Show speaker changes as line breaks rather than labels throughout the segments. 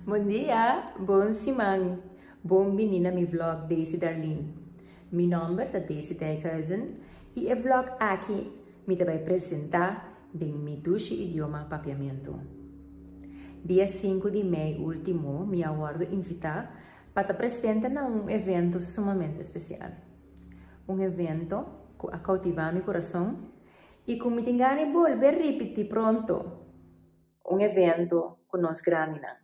Bon dia, bon siman, bon bini na mi vlog Daisy Darlene. Mi nomber ta Daisy Dijkhuizen y e vlog aki mi ta bay presenta den mi dushi idioma Papiamentu. Dia sinku di mei ultimo mi a wordo invita pa ta presente na un evento sumamente especial. Un evento cu a cautiva mi curason y cu mi tin gana di bolbe ripiti pronto. Un evento cu nos grandinan.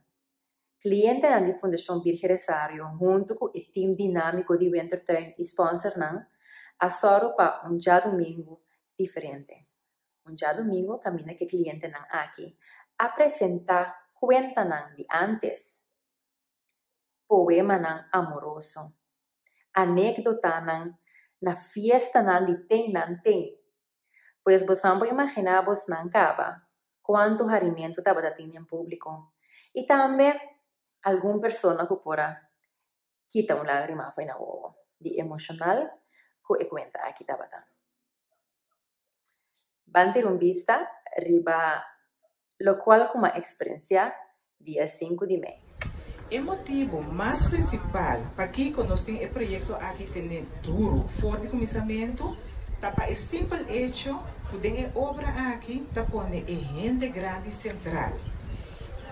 Clientenan di Fundacion Birgen Rosario hunto cu e team dinamico di Wintertuin y sponsornan a sòru pa un djadumingu diferente. Un djadumingu caminda cu e clientenan aki a presenta cuentanan di antes, poemanan amoroso, anecdotanan na fiestanan di ten nan ten. Pues bosan por imaginá bosnan caba cuanto harimento tabata tin den publico y tambe algun persona cu por a kita un lagrima for na wowo di emocional cu e cuenta aki tabata. Ban tira un bista riba locual cu m'a experiencia dia sinku di mei.
E motibu mas prinsipal pakiko nos tin e proyekto aki tene duru for di kuminsamentu ta pa e simpel echo ku den e obra aki ta pone e hende grandi sentral.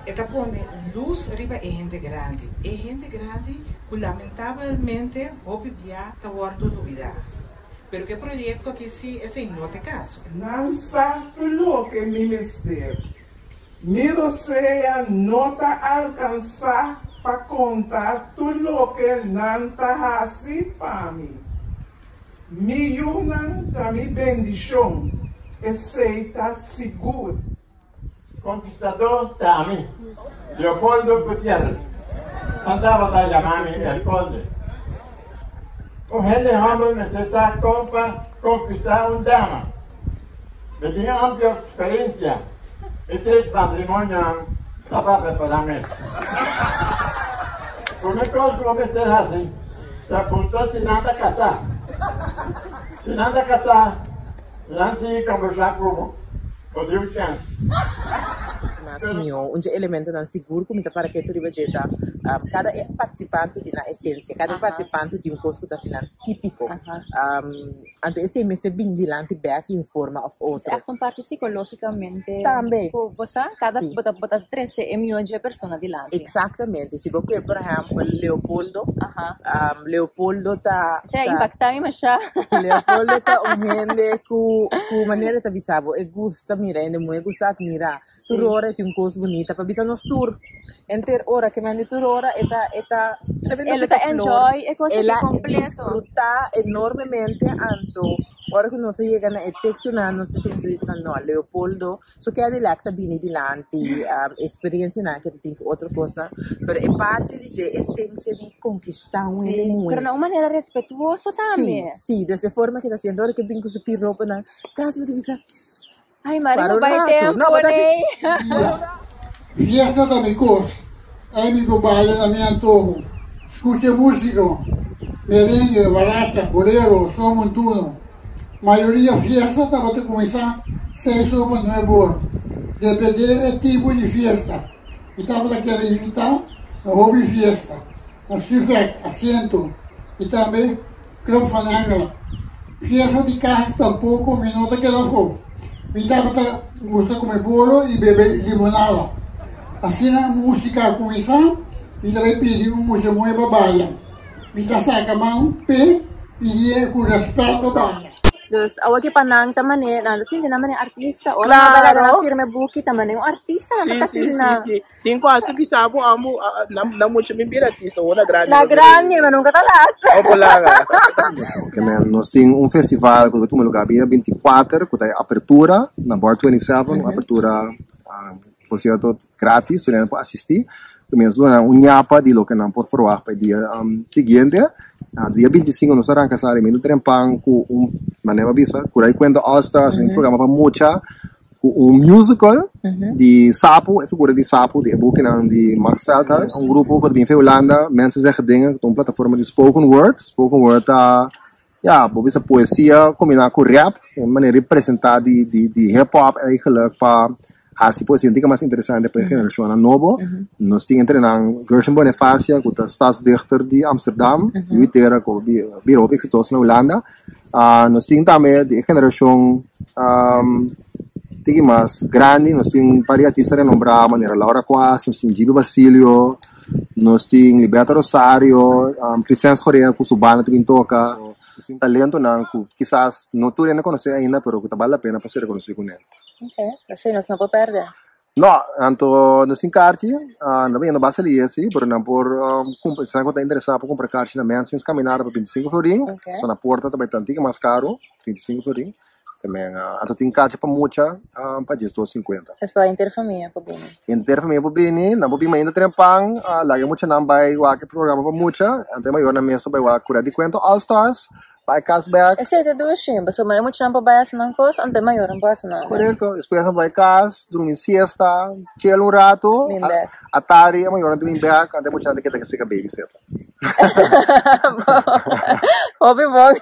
E ta pone lus riba e hende grandi, e hende grandi ku lamentabelmente hopi bia ta wòrdu lubidá. Pero ku e proyekto aki si esei no ta e kaso.
Nan sa tur loke mi mester. Mi rosea no ta alkansá pa konta tur loke nan ta hasi pa mi. Mi yunan ta mi bendishon, esei ta sigur.
Konkistadó ta ami, Leopoldo Gutierrez. Nan tabata yama mi El Conde. Un hende hòmber mester sa kon pa konkistá un dama. Mi tin amplio eksperensia. Mi tres matrimonionan ta papia pa nan mes. Promé kos ku bo mester hasi ta puntra si nan ta kasá. Si nan ta kasá, nan sigui kombersá ku bo. Bo tin un chèns.
Mas mihó, un dje elementonan sigur ku mi ta para ketu riba dje ta kada e partisipante tin nan esensia, kada e partisipante tin un kos ku ta hasi nan típiko. Anto esei mester bin dilanti bèk di un forma òf otro.
Es ègt un parti sikológikamente
Tambe.
ku bo sa kada
Sí.
bo ta bo ta trese e mihó dje persona dilanti.
Eksaktamente. Si bo kue por ehèmpel Leopoldo, Leopoldo ta
Esei a
ta
impaktá mi mashá.
Leopoldo ta un hende ku ku manera ta bisa bo e gusta mira hende muhé, e gusta atmirá. Tur ora e tin un kos bunita pa bisa nos tur. Enter ora ke mende tur ora e ta e ta
E lo ta enjoy e kos
El
aki
a
kompleto.
disfrutá enormemente anto ora ku nos a yega na e tekstonan nos ta tin zoiets van no Leopoldo su Cadillac ta bini dilanti eksperensianan ke ta tin ku otro kosnan pero e parti di dje esensia di konkistá un hende
Sí,
muhé.
pero na un manera respetuoso tambe.
Sí, sí, dus e forma ke ta hasiendo ora ke bin ku su piroponan kasi bo ta bisa.
Ay, mari
Para
no
un
bai
rato.
tempo,
No, bo ta
nee.
Fiesta ta mi kos, ei mi por baila na mi antoho. Skucha músiko, merengue, guaracha, bolero, son montuno. Mayoria fiesta tabata kuminsá seis or pa nuebe or, dependé e tipo di fiesta. Mi tabata keda invitá na hopi fiesta, na Sufek, Asiento i tambe Club van Angela. Fiesta di kas tampoko mi no ta keda afó. Mi tabata gusta kume bolo i bebe limonada. Asina músika a kuminsá, mi ta bai pidi un mucha muhé pa baila. Mi ta saka man p'e pidié ku rèspèt pa baila.
Dus awor ki pa nan ta manera, nan ta sinti nan manera artista, ora nan a baila nan firma e buki ta manera un artista nan ta sinti nan.
Si, si, si. Tin ku hasta bisa bo ambo nan mucha bin bira artista ora grandi.
Na grandi, ma nunka ta lat.
Opo laga.
Oke men, nos tin un festival ku ta tuma lugar dia bintikuater ku ta e apertura na Bar 27, un apertura por sierto gratis, tur hende por asistí. También nos duna un ñapa di loke nan por ferwagt pa e dia siguiente. Dia bintisinko nos ta ranka sa Remendo Trempan ku un manera pa bisa Kurai Kuenta All Stars, un programa pa mucha. Ku ku un musical di Sapu, e figura di Sapu di e bukinan di Max Veldhuis. Un grupo ku ta bin for Hulanda, Mensen Zeggen Dingen, ku ta un plataforma di spoken word. Spoken word ta, ya, bo bisa poesia kombiná ku rap, un manera di presentá di di di hip hop eigenlijk pa hasi poesia un tiki mas interesante pa e generashonnan nobo. Nos tin entre nan Gershon Bonifacia ku ta stadsdichter di Amsterdam, yu i tera ku bira hopi eksitoso na Hulanda. Nos tin tambe di e generashon tiki mas grandi, nos tin un par di artista renombrá manera Laura Quast, nos tin Gibi Basilio, nos tin Liberta Rosario, Crisens Correa ku su banda ta bin toka. Nos tin talentonan ku kisas no tur hende konosé ainda pero ku ta bal la pena pa ser rekonosí kuné.
Ok, así nos no por pèrdè.
No, anto nos tin karchi, nan no ba sali esi, pero nan por kumpra, esnan ku ta interesá por kumpra karchi na Mensing's Caminada pa 25 florin, so na porta ta bai tantiki mas karu, 35 florin, tamen anto tin karchi pa mucha pa 12.50.
Es pa henter famia por bini?
Henter famia por bini, nan por bin mainta trempan, laga e muchanan bai wak e programa pa mucha, anto e mayornan mes ta bai wak Kura di Kuento All Stars. Bai kas bek.
Esei ta dushi, pasobra e muchanan por bai hasi nan kos, anto e mayornan por hasi nan kos.
Korekto, despues nan bai kas, drumi siesta, chel un rato,
Bin bek.
Atari e mayornan ta bin bek, anto e muchanan ta keda seka babysitter.
Hopi bon.